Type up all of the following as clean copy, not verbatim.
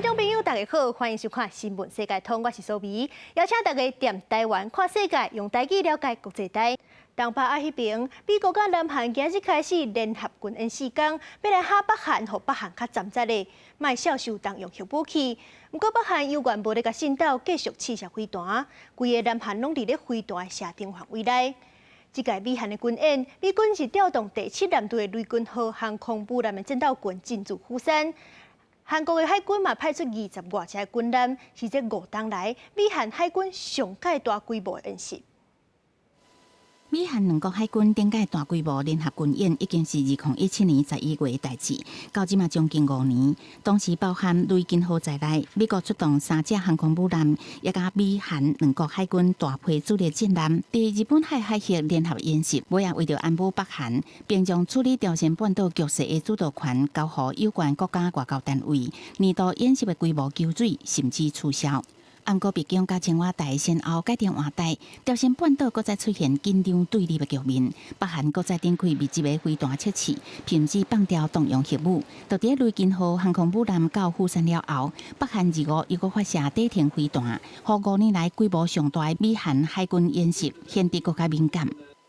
觀眾朋友，大家好，歡迎收看《新聞世界通》，我是蘇美，邀請大家踮台灣看世界，用台語了解國際台。東北亞彼邊，美國佮南韓今日開始聯合軍演4工，欲來嚇北韓，予北韓較站實咧，莫數受動用核武器。毋過北韓猶原無咧共滲透，繼續試射飛彈，規个南韓攏佇咧飛彈的射程範圍內。這屆美韓的軍演，美軍是調動第七艦隊的雷根號航空母艦的戰鬥群進駐釜山。韓國的海軍嘛派出二十外隻軍艦，是這5冬來美韓海軍上蓋大規模的演習。美韓兩國海軍頂屆大規模聯合軍演已經是2017年11月的代誌，到這馬將近5年。當時包含雷根號在內，美國出動三隻航空母艦，也佮美韓兩國海軍大批主力戰艦，佇日本海海域聯合演習，尾仔為著安撫北韓，並將處理朝鮮半島局勢的主導權交予有關國家外交單位。年度演習的規模縮水，甚至取消。毋過北京佮青瓦台先後改朝換代，朝鮮半島閣再出現緊張對立的局面。北韓閣再展開密集的飛彈測試，甚至放調動用核武。就佇雷根號航空母艦到釜山了後，北韓25又閣發射短程飛彈，予5年來規模上大的美韓海軍演習顯得閣較敏感。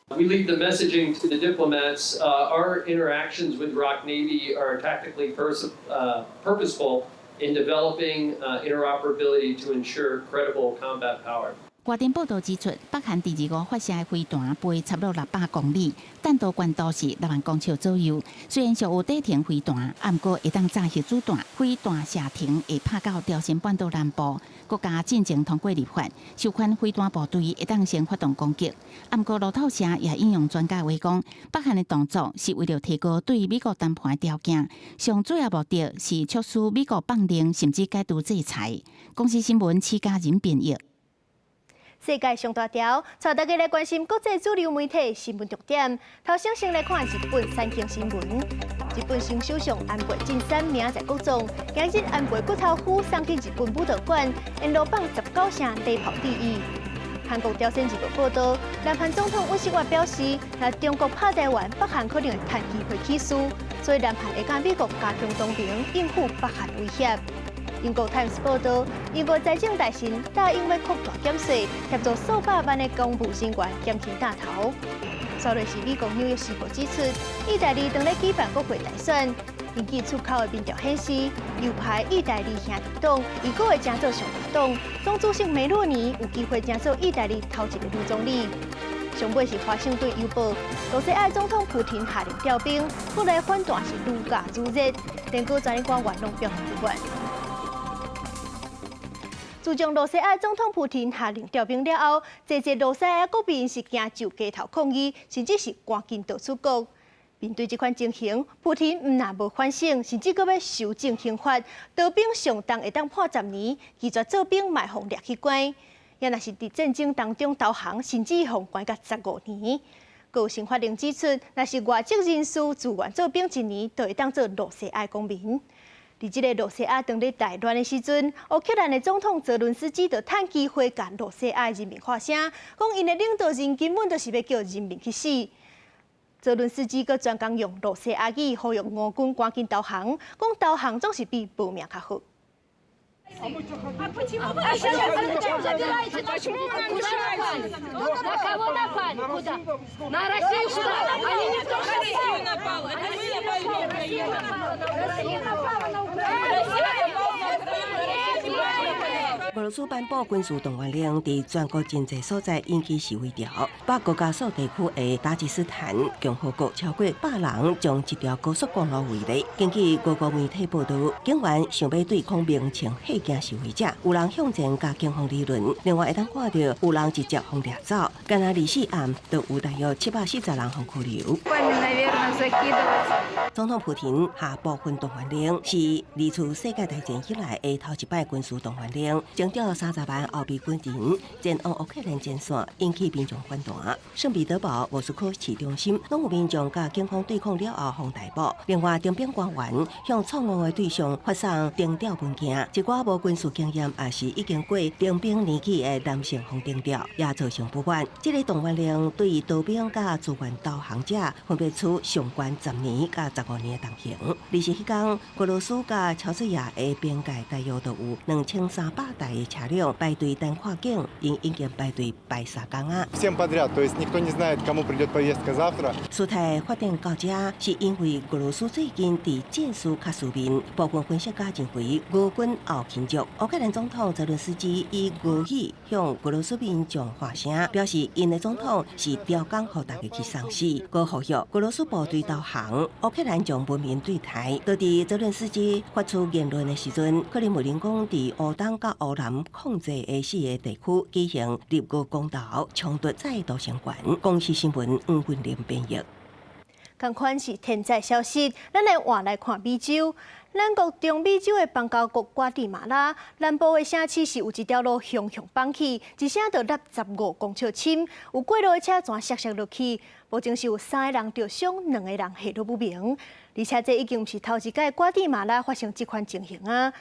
We leave the messaging to the diplomats. Our interactions with ROK Navy are tactically purposeful in developing interoperability to ensure credible combat power. 外電報道指出，北韓佇25發射的飛彈飛差不多600公里，彈道高度是6萬公尺左右。雖然屬有短程飛彈，毋過會當載核子彈，飛彈射程會拍到朝鮮半島南部。國家進前通過立法，授權飛彈部隊會當先發動攻擊。毋過路透社也引用專家話講，北韓的動作是為著提高對美國談判的條件，上主要目的是促使美國放令，甚至解除制裁。公視新聞施嘉仁編譯。世界上大條，帶大家來關心國際主流媒體新聞重點。頭先先來看日本產經新聞。日本新首相安倍晉三明仔載國葬，今日安倍骨頭灰送去日本武道館，沿路放19聲禮炮致意。韓國朝鮮日報報道，南韓總統尹錫悅表示，若中國拍台灣，北韓可能會趁機會起事，所以南韓會佮美國加強同盟，應付北韓威脅。英國泰晤士報道，英國財政大臣答應欲擴大減稅，協助數百萬的公務人員減輕擔頭。煞落是美國紐約時報指出，意大利當咧舉辦國會大選，根據出口的民調顯示，右派意大利兄弟黨預估會成做上大黨，黨主席梅洛尼有機會成做意大利頭一个女總理。上尾是華盛頓郵報，露西亞總統普廷下令調兵，國內反彈是愈加愈熱，連閣全國官員攏表示不滿。自從露西亞總統普廷下令調兵了後，濟濟露西亞國民是驚就街頭抗議，甚至是趕緊逃出國。面對這款情形，普廷毋但無反省，甚至閣欲修正刑法，逃兵上重會當判10年，拒絕做兵嘛會予掠去關。也若是佇戰爭當中投降，甚至予關到15年。閣有新法令指出，若是外籍人士自願做兵一年，就會當做露西亞公民。佇這个露西亞當咧大亂的時陣，烏克蘭的總統澤倫斯基就趁機會共露西亞人民發聲，講𪜶的領導人根本就是欲叫人民去死。澤倫斯基閣專工用露西亞語呼籲俄軍趕緊投降，講投降總是比無命較好。 А почему вы зачем забираете нашу Куда напали? На кого напали? Куда? На Россию куда? Они не то, что Россию напала. Это мы напали на Украину. Россия напала на Украину. Россия напала на Украину. 俄羅斯頒布軍事動員令，佇全國真濟所在引起示威潮。北高加索地區的達吉斯坦共和國超過100人將一條高速公路圍咧。根據俄國媒體報道，警員想欲對抗鳴槍嚇驚示威者，有人向前共警方理論，另外會當看著有人直接予掠走。干焦24暗，就有大約740人予拘留。總統普廷下部分動員令是二次世界大戰以來的頭一擺軍事動員令，調30萬後備軍人前往烏克蘭前線，引起民眾反彈。聖彼得堡、莫斯科市中心攏有民眾佮警方對抗了後，予逮捕。另外，徵兵官員向創誤的對象發送徵調文件，一寡無軍事經驗，抑是已經過徵兵年紀的男性予徵調，也造成不滿。這个動員令對逃兵佮自願投降者分別處上懸10年佮15年的重刑。二十彼工，俄羅斯佮喬治亞的邊界大約都有2300台的車輛排隊等跨境，𪜶已經排隊排3工啊。 Всем подряд, то есть никто не знает, кому придет повестка завтра. 事態發展到這，是因為俄羅斯最近佇戰事較輸面，部分分析家認為俄軍後勤足。烏克蘭總統澤倫斯基以俄語向俄羅斯民眾發聲，表示𪜶的總統是刁工予大家去送死。閣呼籲俄羅斯部隊投降，烏克蘭將文明對待。就佇澤倫斯基發出言論的時陣，克里姆林宮佇烏東佮烏南控制的四个地區舉行立國公投，衝突再度升懸。公視新聞黃雲玲編譯。仝款是天災消息，咱來換來看美洲。咱國中美洲的邦交國瓜地馬拉南部的城市是有一條路雄雄崩去，一聲就落15公尺深，有過路的車全摔摔落去。目前是有三個人著傷，兩個人下落不明。而且這已經毋是頭一擺瓜地馬拉發生這款情形啊。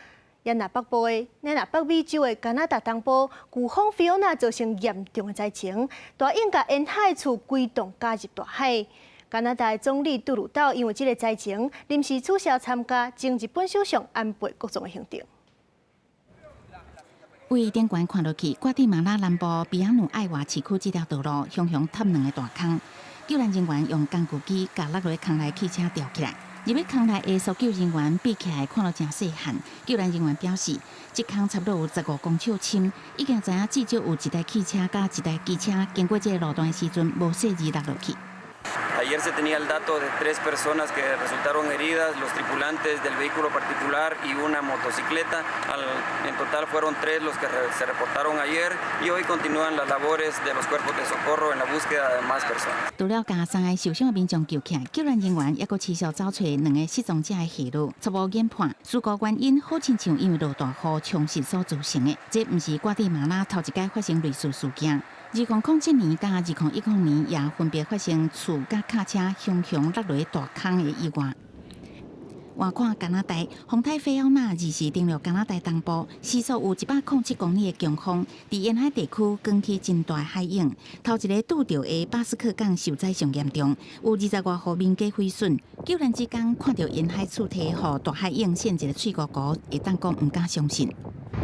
也若北部的，咱若北美洲的加拿大東部，颶風菲奧娜造成嚴重的災情，大湧共沿海厝規棟捲入大海。加拿大總理杜魯道因為這个災情，臨時取消參加前日本首相安倍國葬的行程。對頂懸看落去，瓜地馬拉南部比亞努艾瓦市區這條道路，雄雄塌兩个大坑，救援人員用工具機共落佇坑內汽車吊起來。入去坑內的搜救人員比起來看落誠細漢。救援人員表示，這坑差不多有15公尺深，已經知影至少有一台汽車佮一台機車經過這个路段的時陣，無細膩落落去。 Ayer se tenía el dato de tres personas que resultaron heridas, los tripulantes del vehículo particular y una motocicleta. En total fueron tres los que se reportaron ayer y hoy continúan las labores de los cuerpos de socorro en la búsqueda de más personas. 除了共三个受傷的民眾救起來，救援人員猶閣持續找揣兩个失蹤者的下落。初步研判，事故原因好親像因為落大雨沖蝕所造成的。這毋是瓜地馬拉頭一擺發生類似事件。2007年佮2010年也分別發生厝佮卡車雄雄落佇大坑的意外。換看加拿大，風颱菲奧娜二時登陸加拿大東部，時速有107公里的強風，佇沿海地區捲起真大海湧。頭一个拄著的巴斯克港受災上嚴重，有20外戶民家毀損。救援志工看著沿海厝體予大海湧陷一个碎糊糊，會當講毋敢相信。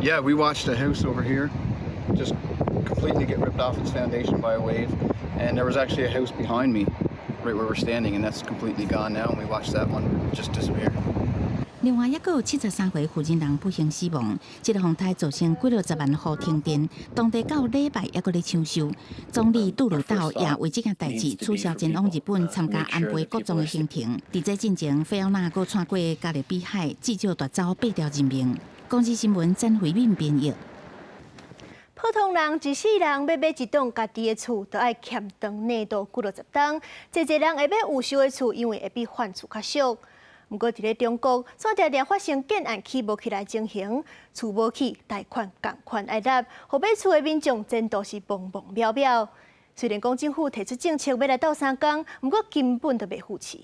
Yeah, we watched a house over here just completely get ripped off its foundation by a wave, and there was actually a house behind me, right where we're standing, and that's completely gone now. And we watched that one just disappear. 另外，猶閣有73歲婦人人不幸死亡。這个風颱造成幾落十萬戶停電，當地到禮拜猶閣咧搶修。總理杜魯道也為這件代誌取消前往日本參加安倍國葬的行程。佇這進前，菲奧娜閣竄過加勒比海，至少奪走八條人命。公視新聞曾慧敏編譯。普通人一世人欲買一棟家己的厝，都愛欠長內度幾落十冬。濟濟人會買預售的厝，因為會比換厝較俗。毋過佇咧中國，煞常常發生建案起無起來情形，厝無起，貸款仝款愛納，予買厝的民眾前途是茫茫渺渺。雖然講政府提出政策欲來鬥相共，毋過根本就袂扶持。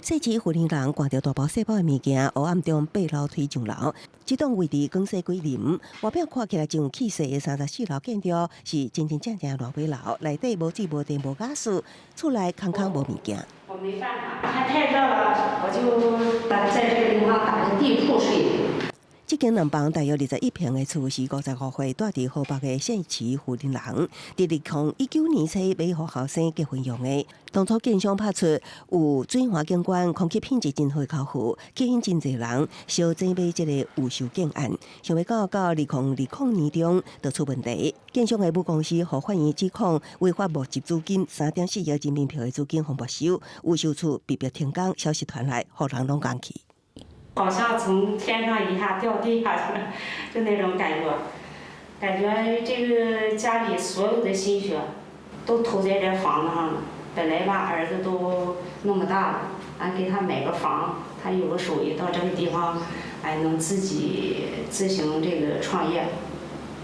細市婦人人掛著大包細包的物件，黑暗中爬樓梯上樓。這棟位佇廣西桂林，外表看起來真有氣勢的34樓建築，是真真正正的爛尾樓，內底無水無電無瓦斯，厝內空空無物件。我沒辦法，它太熱了，我就在這個地方打個地鋪睡。這間兩房大約21坪的厝是55歲住佇河北的姓齊婦人人，佇2019年初買予後生結婚用的。當初建商拍出有水環景觀、空氣品質真好的口號，吸引真濟人相爭買這个預售建案。想欲到到2020年中就出問題，建商的母公司予法院指控違法募集資金3.4億人民幣的資金予沒收，預售厝被迫停工。消息傳來，予人攏驚去。好像從天上一下掉地下去了，就那種感覺，感覺這個家裡所有的心血都投在這房子上了。本來吧，兒子都那麼大了，俺給他買個房，他有個手藝，到這個地方，哎，能自己自行這個創業。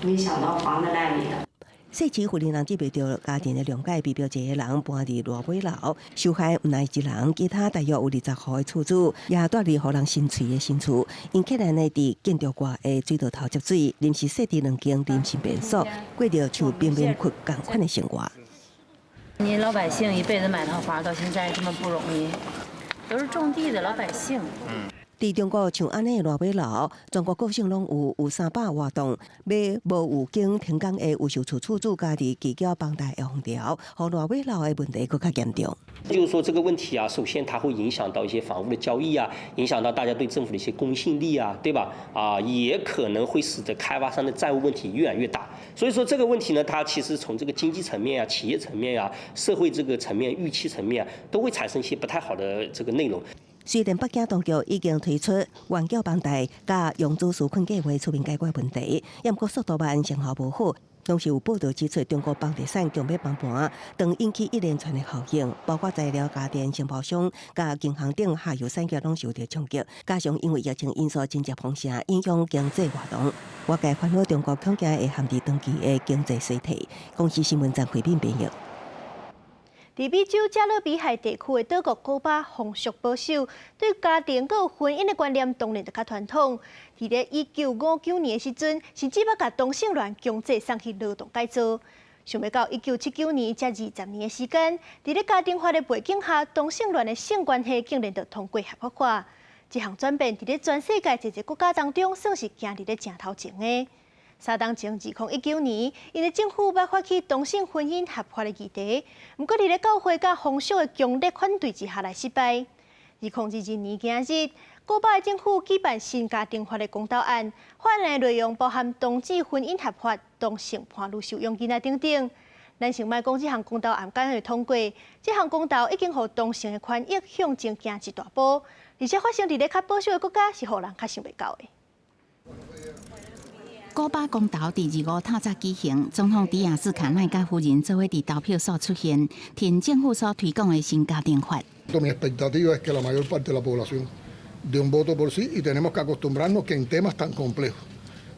沒想到房子爛尾了。細市婦人人接袂著家庭的諒解，被迫一个人搬佇爛尾樓，受害毋但一人，其他大約有20戶的厝主也蹛佇予人心碎的新厝，𪜶困難的佇建築外的水道頭接水，臨時設置兩間臨時便所，過著像貧民窟仝款的生活。你老百姓一輩子買套房到現在這麼不容易，都是種地的老百姓。佇中國像按呢爛尾樓，全國各省攏有，有300外棟，買無預警停工的預售厝厝主家己拒繳房貸的風潮，予爛尾樓的問題閣較嚴重。就是說這個問題啊，首先它會影響到一些房屋的交易啊，影響到大家對政府的一些公信力啊，對吧？啊，也可能會使得開發商的債務問題越來越大。所以說這個問題呢，它其實從這個經濟層面啊、企業層面啊、社會這個層面、預期層面啊，都會產生一些不太好的這個內容。雖然北京當局已經推出緩繳房貸佮融資紓困計畫出面解決問題，毋過速度慢，成效無好。同時有報道指出，中國房地產強欲崩盤，當引起一連串的效應，包括材料、家電、承包商、佮銀行等下游產業攏受著衝擊。加上因為疫情因素真正封城，影響經濟活動，外界煩惱中國恐驚會陷佇長期的經濟衰退。公視新聞張惠敏編譯。佇美洲加勒比海地區的島國古巴風俗保守，對家庭佮婚姻的觀念當然就較傳統。佇咧1959年的時陣，甚至欲共同性戀強制送去勞動改造。想欲到1979年，才20年的時間，佇咧家庭法的背景下，同性戀的性關係竟然就通過合法化。這項轉變，佇咧全世界濟濟國家當中，算是行佇咧正頭前的。3冬前，2019年，𪜶的政府欲發起同性婚姻合法的議題，毋過佇咧教會佮風俗的強烈反對之下來失敗。2022年今日，古巴的政府舉辦新家庭法的公投案，法案的內容包含同志婚姻合法、同性伴侶收養囡仔等等。咱先莫講這項公投案敢會通過，這項公投已經予同性的權益向前行一大步，而且發生佇咧較保守的國家是予人較想袂到的。古巴公投佇25透早舉行，總統迪亞斯卡奈佮夫人做伙佇投票所出現，挺政府所推廣的新家庭法。 Mi expectativa es que la mayor parte de la población dé un voto por sí y tenemos que acostumbrarnos que en temas tan complejos,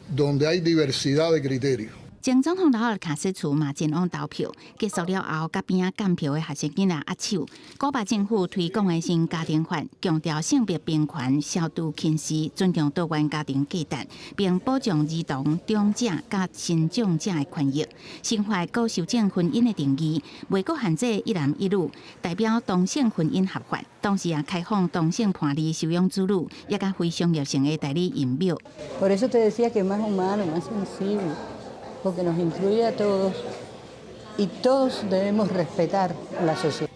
donde hay diversidad de criterios. 前總統勞爾卡斯楚嘛前往投票，結束了後，佮邊仔監票的學生囡仔握手。古巴政府推廣的新家庭法，強調性別平權、消除歧視、尊重多元家庭價值，並保障兒童、長者佮身障者的權益。新法閣修正婚姻的定義，袂閣限制一男一女，代表同性婚姻合法，同時也開放同性伴侶收養子女，也佮非商業性的代理孕母。 Por eso te decía que es más humano, más sensible, porque nos incluye a todos y todos debemos respetar la sociedad.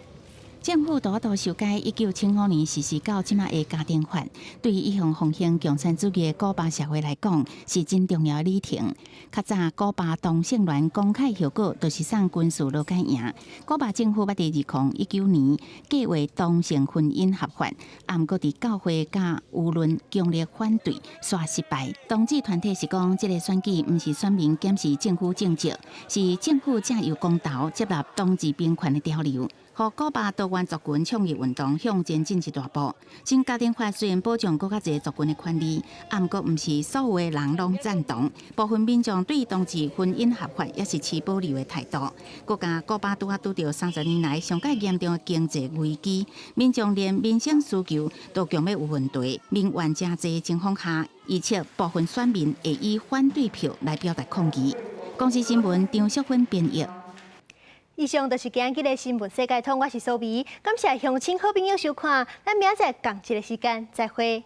政府拄拄修改1975年實施到這馬的家庭法，對一向奉行共產主義的古巴社會來講，是真重要的里程。較早古巴同性戀公開後果，就是送軍事勞改營。古巴政府捌佇2019年計劃同性婚姻合法，毋過佇教會佮輿論強烈反對，煞失敗。同志團體是講，這個選舉毋是選民檢視政府政績，是政府藉由公投接納同志平權的潮流。予古巴多元族群倡議運動向前進一大步。新家庭法雖然保障閣較濟族群的權利，毋過毋是所有的人攏贊同。部分民眾對同志婚姻合法也是持保留的態度。國家古巴拄仔拄著30年來上蓋嚴重的經濟危機，民眾連民生需求都強欲有問題，民怨誠濟的情況下，預測部分選民會以反對票來表達抗議。公視新聞張淑芬編譯。以上就是今日的新聞世界通，我是蘇美，感謝鄉親好朋友收看，咱明仔載仝一个時間再會。